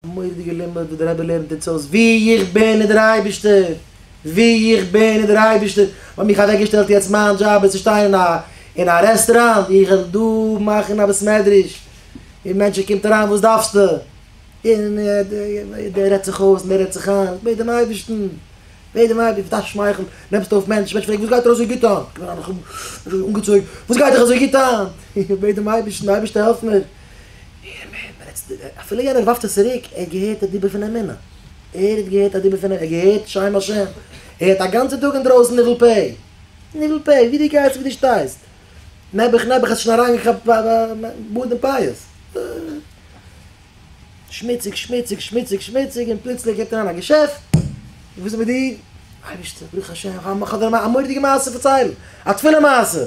מורא'דיגע לימוד וואס דער רבי לערנט אונז אויס, ווי איך בין איז דער אייבערשטער, ווי איך בין איז דער אייבערשטער, מ'האט מיך אוועקגעשטעלט יעצט מיין דזשאב איז צו שטיין אין א אין א רעסטוראנט, איך וועל דא מאכן א בית מדרש, און מענטשן קומט אריין וואס דארפסטו, און דער רעדט זיך אויס און דער רעדט זיך איין, איך בעט דעם אייבערשטן, בעט דעם אייבערשטן, דארפסט שמייכלן, נעמסט אויף מענטשן, מענטשן פרעגן וואס גייט דיר אזוי גוט היינט, איך בין אנגעצויגן, וואס גייט דיך אזוי גוט היינט, איך בעט דעם אייבערשטן, אייבערשטער העלף מיר. אפילו יענער ווארפט עס צוריק, ער האט געהערט א דיבור פון אמונה, ער האט געהערט א דיבור פון אמונה, ער האט געהערט שם השם, ער הערט א גאנצע טאג אינדרויסן ניבול פה, ניבול פה, ווי דו גייסט ווי דו שטייסט, נעבעך נעבעך האסט שוין אריינגעכאפט בארד און פאות, שמוציג שמוציג שמוציג שמוציג, און פלוצלינג קומט אריין א געשעפט, און וואס איז מיט דיר? אייבערשטער ברוך השם, איך האב דיר א מורא'דיגע מעשה פארציילן, א תפילה מעשה.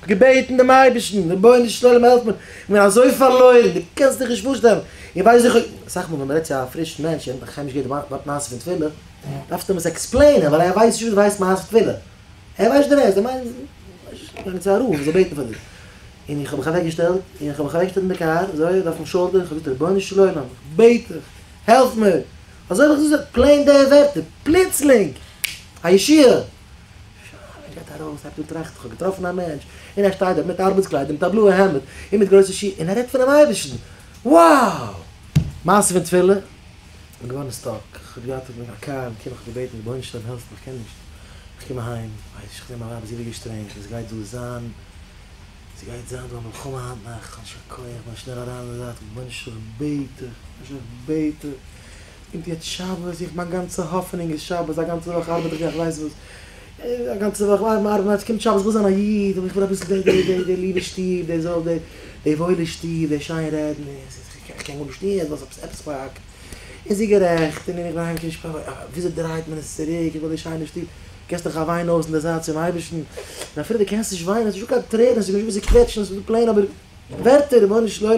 געבעטן דעם אייבערשטן, רבונו של עולם העלף מיר, איך בין אזוי פארלוירן, דו קענסט דיך נישט פארשטעלן, איך ווייס איך, אסאך מאל ווען מען רעדט צו א פרישן מענטש, ער האט נאך קיינמאל נישט געהערט די ווארט מעשה פון תפילה, דארפסטו אים עס explain ען, ווייל ער ווייסט נישט וואס הייסט מעשה פון תפילה, ער ווייסט נישט די רעסט, ער מיינט, גיין צו א רב זאל בעטן פאר דיר, און איך האב מיך אוועקגעשטעלט, און איך האב מיך אוועקגעשטעלט אין די קאר, אזוי אויפן shoulder, איך האב געזאגט רבונו של עולם, איך בעט דיך, העלף מיר, אזוי האב איך געזאגט, plain די ווערטער, פלוצלינג, א ישועה! שוין, ער גייט ארויס, הייבט אן טראכטן, כ'האב געטראפן א מענטש, און ער שטייט דארט מיט ארבעטס קליידער, מיט א בלויע העמד, און מיט גרויסע שיך, און ער רעדט פונעם אייבערשטן! Wow! מעשה פון תפילה? כ'בין געווארן stuck, כ'האב געהאט א קאר, און כ'האב געבעטן, רבונו של עולם העלף מיר, כ'קען נישט, כ'קום אהיים, ווייס נישט, כ'זע מיין ווייב איז איבערגעשטרענגט, עס גייט דא זיין, עס גייט זיין דא א מלחמה היינט נאכט, כ'האב נישט קיין כח, כ'בין שנעל אריין אין די זייט, רבונו של עולם כ'בעט דיך, רבונו של עולם כ'בעט דיך, קומט יעצט שבת, איך מיין גאנצע האפענונג איז שבת, א גאנצע וואך ארבעט איך ווי איך ווייס וואס, א גאנצע וואך ארבעט ארבעט ארבעט, קומט שבת איך וויל זיין א איד, איך וויל אביסל די די די די ליבע שטוב, די זאל די די וואוילע שטוב, די שיין רעדן, איך קען גארנישט טון יעצט ווייל עפעס עפעס פארהאקט, און זי גערעכט, און איך בין אהיים געקומען שפעט, וויאזוי דרייט מען עס צוריק, איך וויל די שיינע שטוב, געסט דיך א וויין אויס אין די זייט צום אייבערשטן, און אפילו דו קענסט נישט וויינען, עס איז נישטא קיין טרערן, עס איז נישטא וואס צו קוועטשן, עס איז דא plain אבער ווערטער, רבונו של עולם.